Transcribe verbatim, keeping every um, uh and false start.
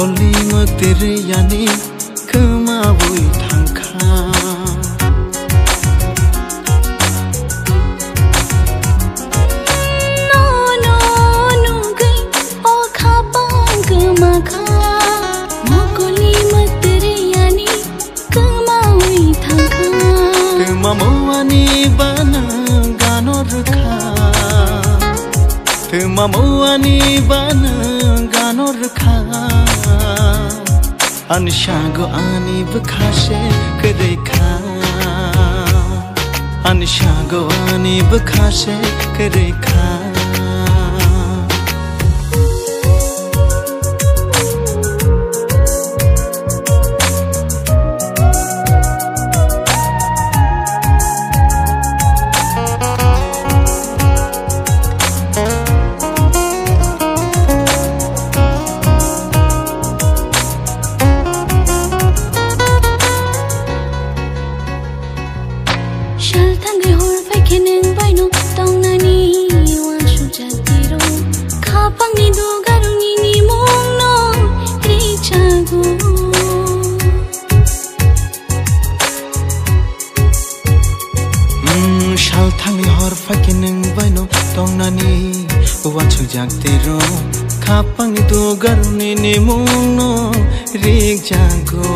Oli mwktwrwi ani kwmawi thangkha. Nono nugwi o khapang kwmakha. Mokoli mwktwrwi ani kwmawi thangkha. Kwmamwani bana gano rwkha. Kwmamwani bana gano rwkha. Ani sago ani bwkha se kwrwi kha. Ani sago ani bwkha se kwrwi kha. Sal thangwi hor phai khe nwng bai no tongnani uansukjak tiro. Khapangni dugarokni nimungno richago. Mm, sal thangwi hor phai khe nwng bai no tongnani uansukjak tiro. Khapangni dugarokni nimungno richago.